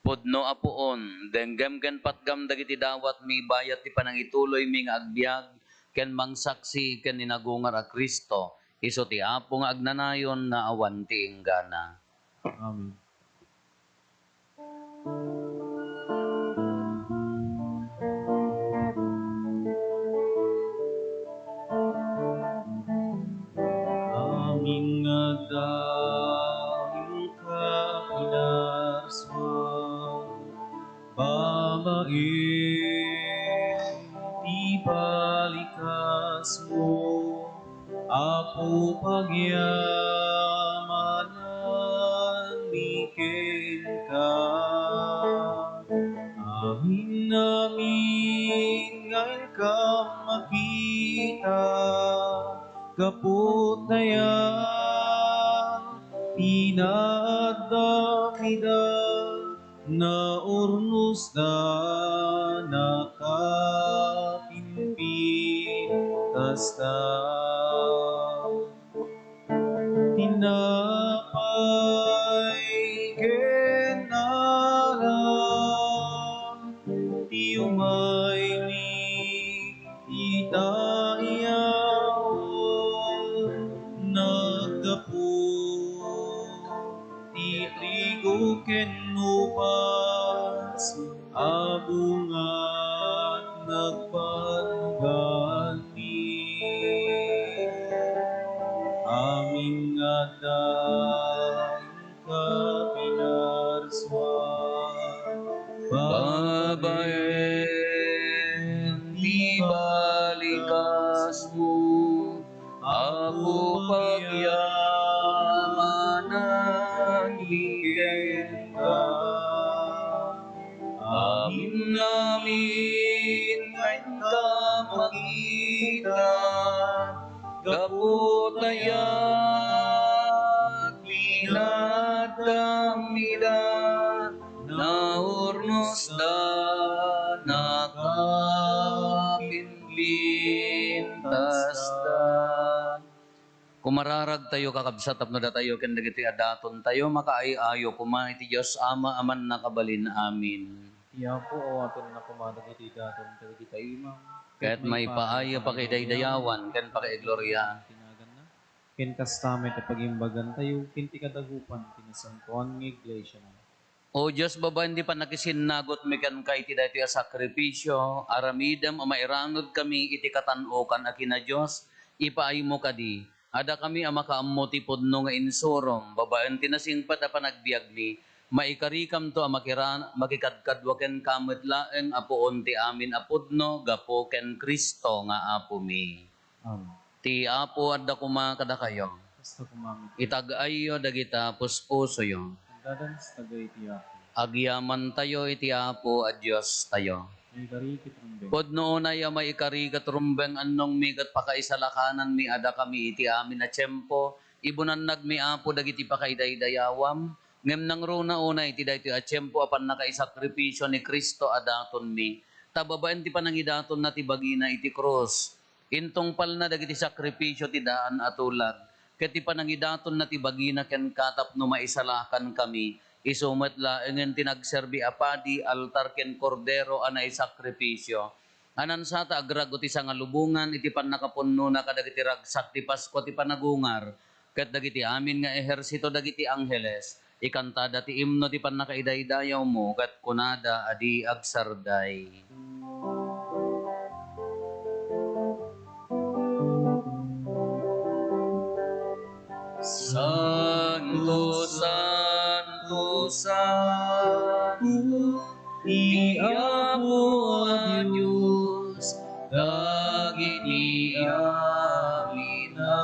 pudno a puon, denggem ken patgam dagiti dawatmi bayat ti panangituloymi nga agbiag ken mangsaksi ken ni nagungar a Cristo, isu ti Apo nga agnanayon nga awan ti inggana. Amen. Amin nga adda inka pinarsuan, babaen ti balikasmo, Apo, pagyamanan mi kenka. Amin-amin nga inkam makita, gapu ta ayan ti naaddam ida, naurnosda, nakapimpintas da. Tinapay ken arak ti umaymi ita iyaw, naggapu ti trigo ken ubas a bungat nagbanbanni. kenka. Amin, amin, kenka makita, gapu ta agbinaddam ida, naurnosda, nakapimpintasda. Kumararagtayo, kakabsat, tapno datayo ken dagiti adatontayo makaay-ayo koma iti Dios Ama a Mannakabalin. Amin. Ti Apo awatenna koma dagiti daton kadagiti imam, ket maipaay a pakidaydayawan ken pakigloria ti naganna, ken kasta met a pagimbagantayo ken ti kadagupan ti nasantoan nga iglesiana. O Dios, babaen ti pannakisinnagutmi kenka iti daytoy a sakrifisio, aramidem a mairanudkami iti katan-okan a kina-Dios, ipaaymo kadi, a dakami a makaammo ti pudno nga insurom, babaen ti nasingpet a panagbiagmi, maikarikamto a makira-, makikadkadua kenka met laeng a puon ti amin a pudno gapu ken Cristo nga Apomi. Amen. Ti Apo adda koma kadakayo. Kasta koma met. Itag-ayyo dagita puspusoyo. Addadan sa tagay ti Apo. Agyamantayo iti Apo a Diostayo. Maikari ket rumbeng. Pudno unay a maikari ket rumbeng, annongmi ket pakaisalakananmi a dakami iti amin a tiempo, ibunannagmi, Apo, dagiti pakaidaydayawam, ngem nangruna unay iti daytoy a tiempo a pannakaisakripisio ni Cristo a datonmi, ta babaen ti panangidatonna ti bagina iti krus, intungpalna dagiti sakrifisio ti daan a tulag, ket ti panangidatonna ti bagina kenka tapno maisalakankami, isu met laengen ti nagserbi a padi, altar ken kordero a naisakripisio. A nansata agrago ti sangalubongan iti pannakapunnona kadagiti ragsak ti Paskua ti panagungar, ket dagiti amin nga ehersito dagiti angheles, ikantada ti imno ti pannakaidaydayawmo, ket kunada a di agsarday. Santo, santo, santo, ti Apo a Dios, dagiti amin a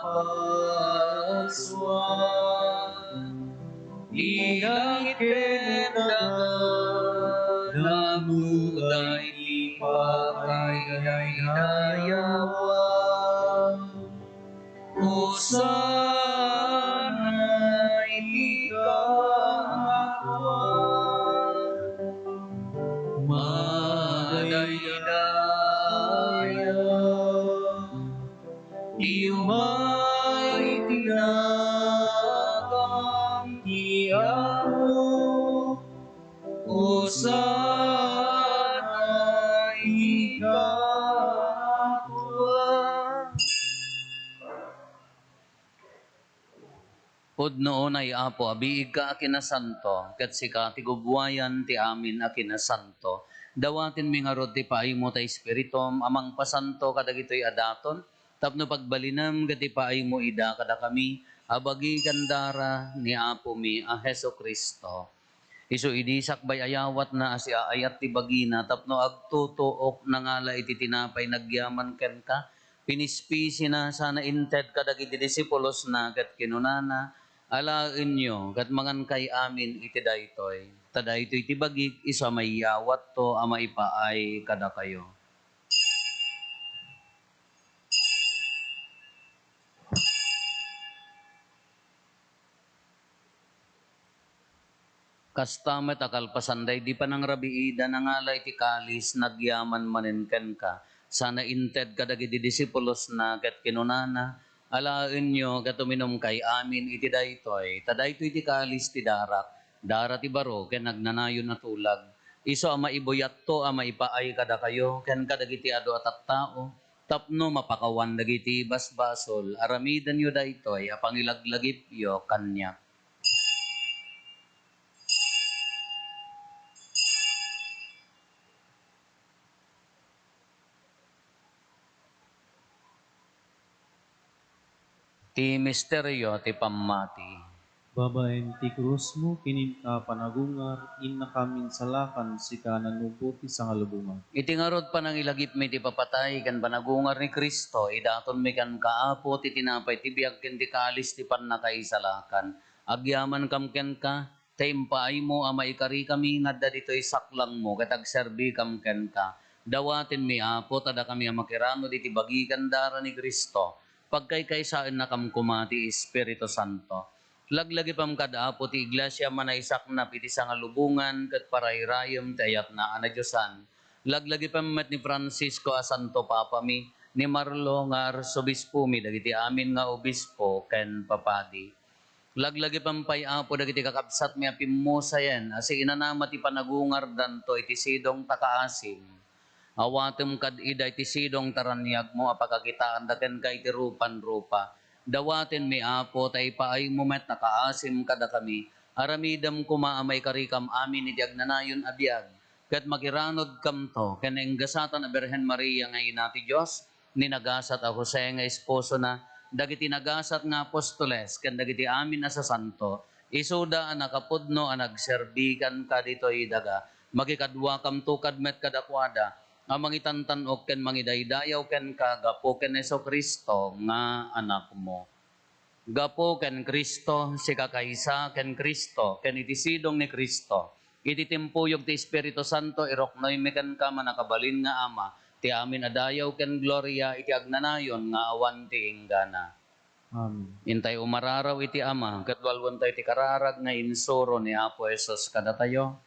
parsua. Ida ket daga, napudno ti pakaidaydayawam. Hosanna iti kaatoan. Madaydayaw ti umay iti nagan ti Apo. Hosanna iti kaatoan. Pudno unay, Apo, a biigka a kinasanto, ket sika ti gubbuayan ti amin a kinasanto. Dawatenmi ngarud ti paaymo ta Espiritum a mangpasanto kadagitoy a daton, tapno pagbalinem ket ipaaymo ida kadakami a bagi ken dara ni Apomi a Jesu-Cristo. Isu idi sakbay a yawatna a siaayat ti bagina tapno agtutuok, nangala iti tinapay nagyaman kenka, pinispisina sana inted kadagiti disipulosna ket kinunana, "Alaenyo ket mangankay amin iti daytoy, ta daytoy ti bagik isu a maiyawatto a maipaay kadakayo." Kasta met a kalpasan daydi panangrabiida, nangala iti kalis, nagyaman manen kenka, sana inted kadagiti disipulosna ket kinunana, "Alaenyo ket uminumkay amin iti daytoy, ta daytoy ti kalis ti darak, dara ti baro ken agnanayon a tulag, isu a maibuyatto a maipaay kadakayo ken kadagiti adu a tattao, tapno mapakawan dagiti basbasol. Aramidenyo daytoy a pangilaglagipyo kaniak." Ti misterio ti pammati. Babaen ti krusmo ken inka panagungar, innakam insalakan sika a nanubo ti sangalubongan. Iti ngarud panangilagipmi ti papatay ken panagungar ni Cristo, idatonmi kenka, Apo, ti tinapay ti biag ken ti kalis ti pannakaisalakan. Agyamankam kenka, ta impaaymo a maikarikami nga adda ditoy saklangmo ket agserbikam kenka. Dawatenmi, Apo, ta dakami a makiranod iti bagi ken dara ni Cristo, pagkaykaysaennakam koma ti Espiritu Santo. Laglagipem kad Apo ti Iglesia a manaysaknap iti sangalubongan ket parairayem ti ayatna a nadiosan. Laglagipem met ni Francisco a Santo Papami, ni Marlo nga Arsobispomi, dagiti amin nga obispo ken papadi. Laglagipem pay, Apo, dagiti kakabsatmi a pimmusayen a siinanama ti panagungardanto iti sidong ta kaasim. Awatem kad ida iti sidong ta raniagmo a pakakitaanda kenka iti rupan-rupa. Dawatenmi, Apo, ta ipaaymo met a kaasim kadakami. Aramidem koma a maikarikam amin iti agnanayon a biag, ket makiranodkamto ken nainggasatan a Birhen Maria nga ina ti Dios, ni nagasat a Jose nga esposona, dagiti nagasat nga apostoles, ken dagiti amin a sasanto, isuda a nakapudno a nagserbi kenka ditoy daga. Makikaduakamto kad met kadakuada a mangitantan-ok ken mangidaydayaw kenka gapu ken Jesu-Cristo nga Anakmo. Gapu ken Cristo, sikakaysa ken Cristo, ken iti sidong ni Cristo, iti timpuyog ti Espiritu Santo, iruknoymi kenka, mannakabalin nga Ama, ti amin a dayaw ken gloria iti agnanayon nga awan ti inggana. Amen. Intay umararaw iti Ama, ket walwentayo ti kararag nga insuro ni Apo Jesus kadatayo.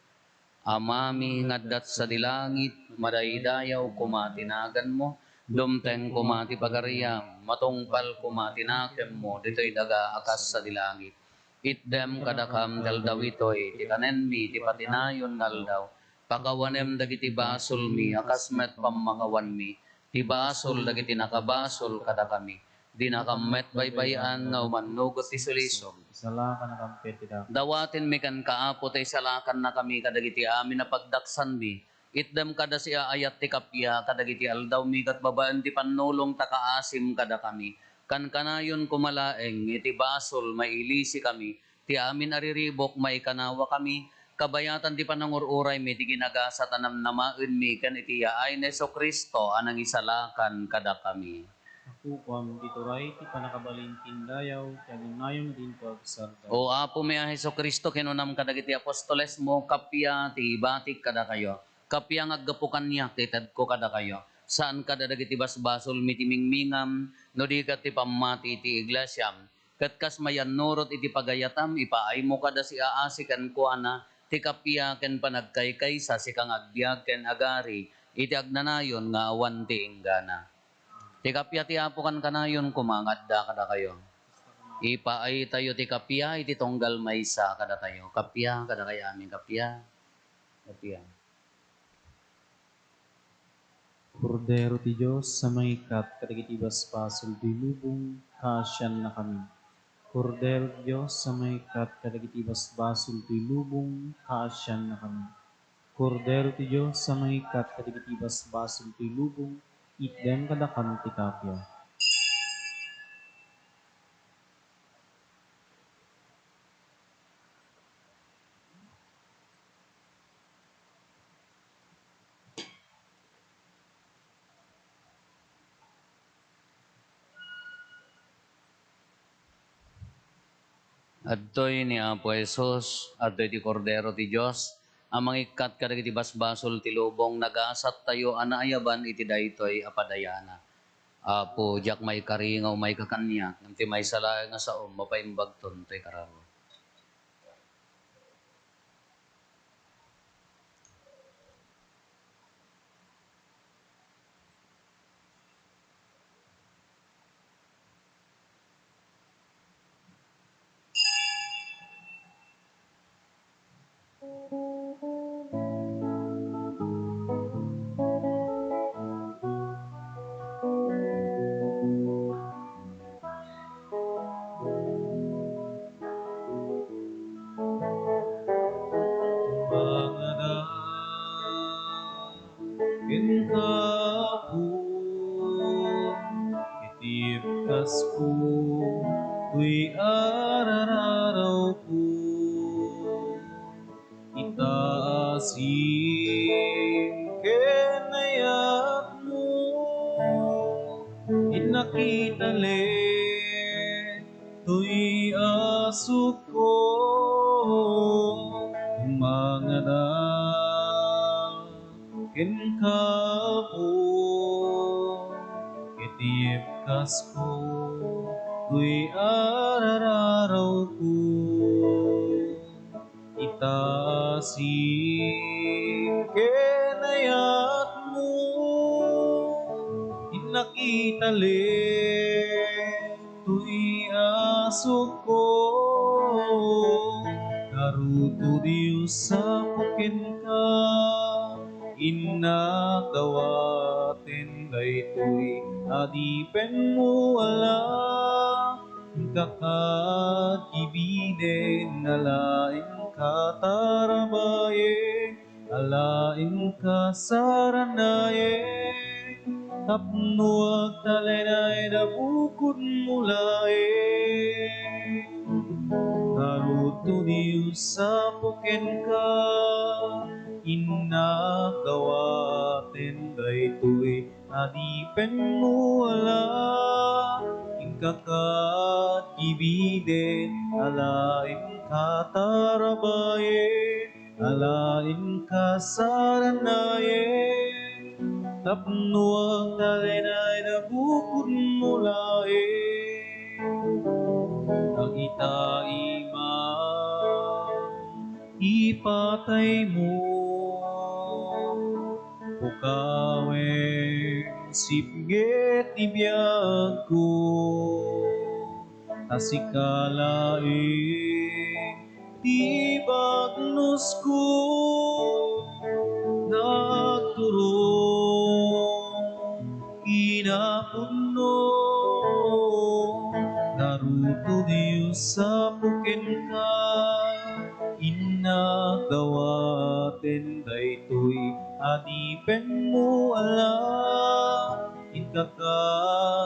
Amami nga adda sadi langit, madaydayaw koma ti naganmo, dumteng koma ti pagariam, matungpal koma ti nakemmo ditoy daga a kas sadi langit. Itdem kadakam ti aldaw itoy ti kanenmi ti patinayon nga aldaw. Pakawanem dagiti basolmi a kas met pammakawanmi ti basol dagiti nakabasol kadakami. Dinakam met baybay-an nga umannugot ti sulisog. Isalakannakam ket ti dakes. Dawatenmi kenka, Apo, ta isalakannakami kadagiti amin a pagdaksanmi. Itdem kada siaayat ti kappia kadagiti aldawmi ket babaen ti pannulong ta kaasim kadakami. Kankanayon koma laeng iti basol, mailisikami. Ti amin a riribuk, maikanawakami, kabayatan ti panangur-uraymi ti ginagasat a namnamaenmi ken iti yaay ni Jesu-Cristo a nangisalakan kadakami. Apokuam, ti turay, ti pannakabalin, ti indayaw, ti agnanayon a dinto agsardeng. O Apomi a Jesu-Cristo, kinunam kadagiti apostolesmo, kappia ti ibatik kadakayo. Kappia nga aggapu kaniak ti itedko kadakayo. Saan kad a dagiti basbasolmi ti mingmingam, no di ket ti pammati ti iglesiam. Ket kas mayannurot iti pagayatam, ipaaymo kada siaasi kenkuana ti kappia ken panagkaykaysa, sika nga agbiag ken agari iti agnanayon nga awan ti inggana. Ti kappia ti Apo kankanayon koma nga adda kadakayo. Ipaaytayo ti kappia iti tunggal maysa kadatayo. Kappia kadakayo amin, kappia. Kappia. Kordero ti Dios a mangikkat kadagiti basbasol toy lubong, kaasiannakami. Kordero ti Dios a mangikkat kadagiti basbasol toy lubong, kaasiannakami. Kordero ti Dios a mangikkat kadagiti basbasol toy lubong, itdem kadakam ti kappia. Adtoy ni Apo Jesus, adtoy ti Kordero ti Dios, a mangikkat kadagiti basbasol ti lubong, nagasattayo a naayaban iti daytoy a padayana. Apo, diak maikari nga umayka kaniak, ngem ti maysa laeng nga saom, mapaimbagton toy kararua. Mangada kenka, Apo, iti ibkasko, toy ar-arawko. Ita asim ken ayatmo, innak itali toy asukko. Kenka, Apo, ket ibkasko toy arararawko. Ita asin ken ayatmo, innak italek toy asukko. Ngarud, O Dios, Apo, kenka, innak dawaten daytoy adipenmo a la. Inka agkibinen a la inka tarabayen, a la inka saranayen, tapno agtalinayen a bukodmo laeng. Ngarud, O Dios, Apo, kenka, innak dawaten daytoy adipenmo a la inka agkibinen, a la inka tarabayen, a la inka saranayen, tapno agtalinayen a bukodmo laeng. Dagita imam ipataymo, pukawen, sipnget ti biagko, ta sika laeng ti bagnosko. Nagturong kinapudno, ngarud, O Dios, Apo, kenka, innak dawaten daytoy adipenmo a la inka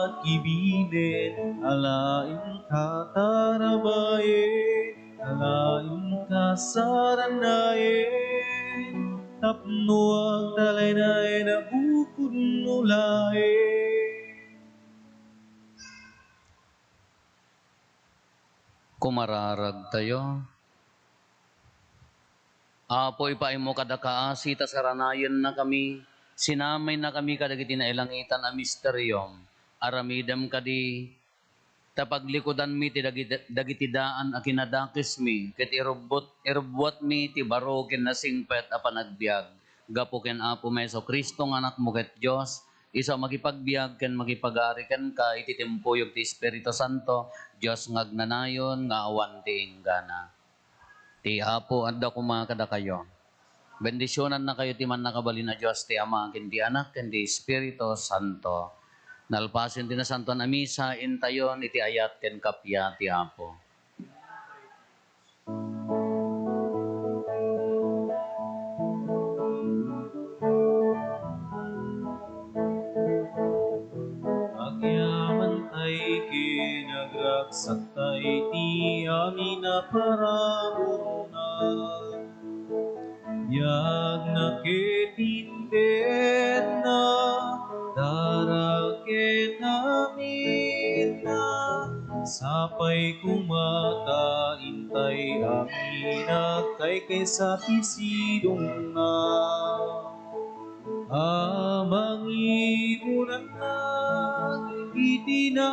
agkibinen, a la inka tarabayen, a la inka saranayen, tapno agtalinayen a bukodmo laeng. Kumararagtayo. Apo, ipaaymo kada kaasi ta saranayennakami, sinamaynakami kadagiti nailangitan a misteriom. Aramidem kadi ta paglikudanmi ti dagiti, dagiti daan a kinadakesmi, ket irubbot-, irubbuatmi ti baro ken nasingpet a panagbiag. Gapu ken Apomi Jesu-Cristo nga Anakmo ket Dios, isu a makipagbiag ken makipagari kenka iti timpuyog ti Espiritu Santo, Dios nga agnanayon nga awan ti inggana. Ti Apo adda koma kadakayo. Bendisionannakayo ti Mannakabalin a Dios, ti Ama, ken ti Anak, ken ti Espiritu Santo. Nalpasen ti Nasantoan a Misa, intayon iti ayat ken kappia ti Apo. Agyamantay ken agragsakta iti amin a paraburna. Biagna ket intedna, dara ket aminna, sapay koma ta intay amin agkaykaysa ti sidongna. A mangimunanna iti na